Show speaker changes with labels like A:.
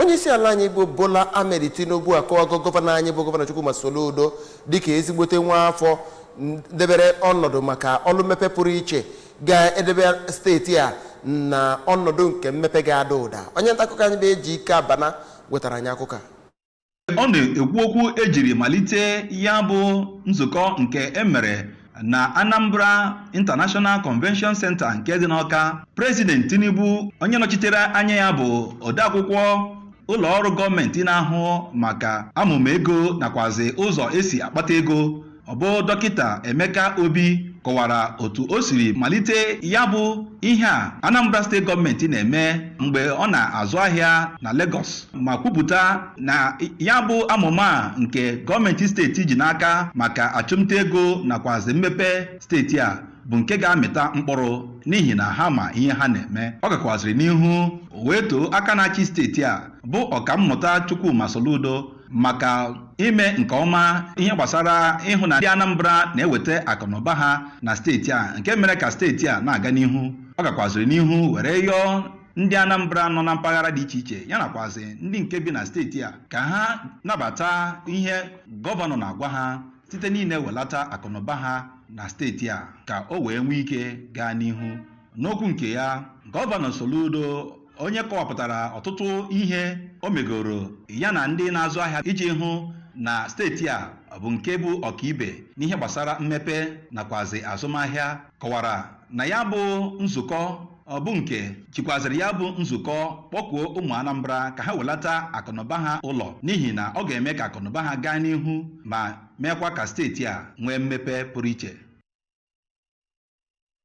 A: Onye isi ala anyị bụ Bola Ahmed Tinubu akọwago gọvanọ anyị bụ Gọvanọ Chukwuma Soludo dịka ezigbote nwa afọ debere ọnọdụ maka ọlụ mmepe pụrụ iche ga-edebe steeti a na ọnọdụ nke mmepe ga-ada ụda. Onye nta akụkọ anyị bụ Ejike Abana wetara anyị akụkọ a.
B: Ọ na-ekwu okwu ejiri malite ya bụ nzukọ nke emere na Anambra International Convention Center nke dị n'Awka, President Tinubu, onye nọchitere anya ya bụ odeakwụkwọ ụlọ ọrụ gọọmenti na-ahụ maka amụma ego nakwazi ụzọ esi akpata ego, ọ bụ Dọkịta Emeka Obi, kọwara otu o siri malite ya bụ ihe a Anambra Steeti gọọmenti na-eme mgbe ọ na-azụ ahịa na Lagos, ma kwupụta na ya bụ amụma nke gọọmenti steeti ji n'aka maka achụmnta ego nakwazi mmepe steeti a bụ nke ga-amịta mkpụrụ n'ihi na ha ma ihe ha na-eme. Ọ gakwaziri n'ihu wee too aka na-achị steeti a bụ Ọkammụta Chukwuma Soludo maka ime nke ọma ihe gbasara ịhụ na ndị Anambra na-eweta akụnụba ha na steeti a, nke mere ka steeti a na-aga n'ihu. Ọ gakwaziri n'ihu were yọọ ndị Anambra nọ na mpaghara dị iche iche, ya nakwazi ndị nke bi na steeti a, ka ha nabata ihe gọvanọ na-agwa ha site n'ịna-ewelata akụnụba ha na steeti a ka o wee nwee ike gaa n'ihu. N'okwu nke ya, Gọvanọ Soludo, onye kọwapụtara ọtụtụ ihe o megoro ya na ndị na-azụ ahịa iji hụ na steeti a bụ nke bụ ọkaibe n'ihe gbasara mmepe nakwazi azụmahịa, kọwara na ya bụ nzukọ ọ bụ nke jikwaziri ya bụ nzukọ kpọkuo ụmụ Anambra ka ha welata akụnụba ha ụlọ, n'ihi na ọ ga-eme ka akụnụba ha gaa n'ihu ma meekwa ka steeti a nwee mmepe pụrụ iche.